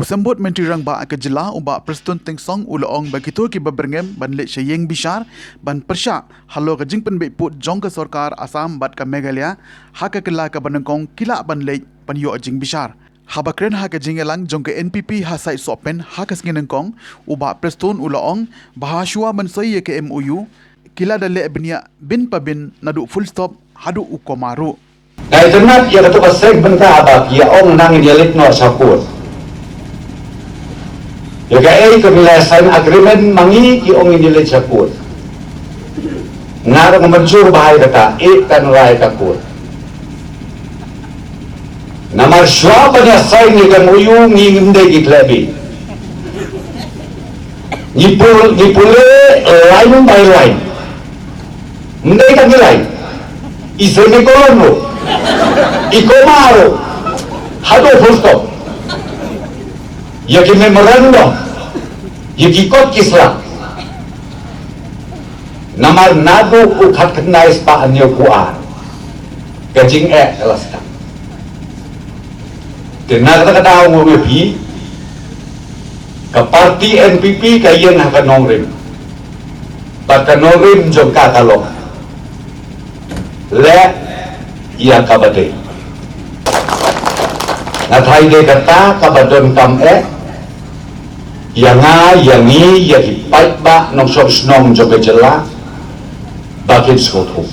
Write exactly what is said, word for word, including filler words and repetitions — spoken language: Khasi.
Symbud Myntri Rangbah ka jylla u Bah Prestone Tynsong u la ong ba kito kiba byrngem ban leit sha ïing bishar ban pyrshah halor ka jingpynbeit pud jong ka sorkar Assam bad ka Meghalaya ha ka kylla kaba nyngkong ki lah ban leit ban ïoh jingbishar. Haba kren ha ka jingïalang jong ka N P P ha Saitsohpen ha ka sngi nyngkong, u Bah Prestone u la ong ba ha shuwa ban soi ïa ka M O U, ki la da leh bniah bin pa bin naduh full stop haduh u comma ruh. Nga itynnad ïa kato ka seng bynta ba ki ong nang ngin ïa leit noh sha court. Ïa kaei ka mila sign agreement ma ngi ki ong ngin ïa leit sha court. Nga ruh nga mynjur bha ïa kata, eh, kan rai ka court. Namar shuwa ban ïa sign ïa ka M O U ngi ngim dei ki khleh bih. Ngi pul, ngi pule line by line. Ym dei tang i line. I semicolon ruh. I comma ruh. Haduh full stop. Ïa ki memorandum. Ïa ki kot ki sla. Namar naduh u khatkhyndai spah hynñiewphew ar ka jingeh ka la sdang. Te na kata ka daw nga ong ïa phi, ka party N P P ka ïeng ha ka nongrim. Bad ka nongrim jong ka ka long leh ïa kaba dei. Nga tharai dei kata kaba donkam eh ïa nga, ïa ngi, ïa ki paidbah nongshong shnong jong ka jylla ba kin sngewthuh.